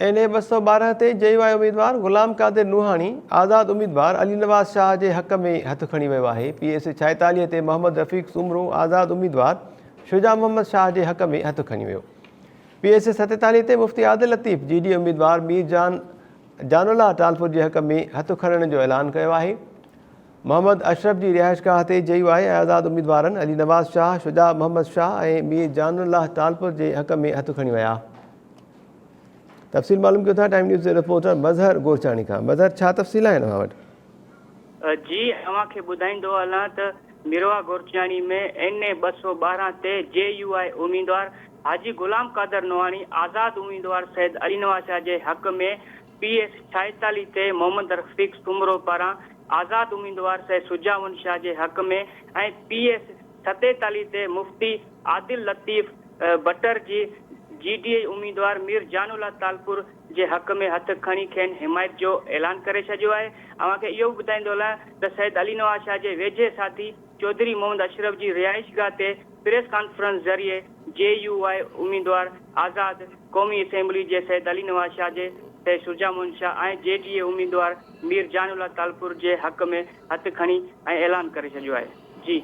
N اي 212 تي جي U آء اميدوار غلام قادر نوحاڻي آزاد اميدوار علي نواز شاهه جي حق ۾ هٿ کڻي ويو آهي. پي ايس 46 تي محمد رفيق سومرو آزاد اميدوار شجاع محمد شاهه جي حق ۾ هٿ کڻي ويو. پي ايس 47 تي مفتي عادل لطيف جي ڊي اميدوار مير جان جان الله ٽالپر جي حق ۾ هٿ کڻڻ جو اعلان ڪيو آهي. محمد اشرف جي رهائشگاهه تي جي يو آء ۽ آزاد اميدوارن علي نواز شاهه، شجاع محمد شاهه ۽ مير جان الله ٽالپر جي حق ۾ هٿ کڻي ويا. تفصيل معلوم ڪيون ٿا ٽائيم نيوز جي رپورٽر مظهر گورچاڻي کان. مظهر ڇا تفصيل آهن اوهان وٽ؟ جي اوهان کي ٻڌائيندو هلان ته ميرواهه گورچاڻي ۾ اين اي 212 تي جي يو آء اميدوار حاجي غلام قادر نوحاڻي آزاد اميدوار سيد علي نواز شاهه جي حق ۾ پي ايس 46 تي محمد رفيق سومرو پاران آزاد اميدوار سيد سجاون شاهه جي حق ۾ ۽ پي ايس 47 تي مفتي عادل لطيف بٽر جي جي ڊي اي اميدوار مير جان الله تالپور جي حق ۾ هٿ کڻي کين حمايت جو اعلان ڪري ڇڏيو آهي. اوهان کي اهو به ٻڌائيندو هلان ته سيد علي نواز شاهه جي ويجهي ساٿي چوڌري محمد اشرف جي رهائشگاهه تي پريس ڪانفرنس ذريعي جي يو آء اميدوار آزاد قومي اسيمبلي جي سيد علي نواز شاهه جي سيد شجاع محمد شاهه ۽ جي ڊي اي اميدوار مير جان الله تالپور جي حق ۾ هٿ کڻي ۽ اعلان ڪري ڇڏيو آهي. جي.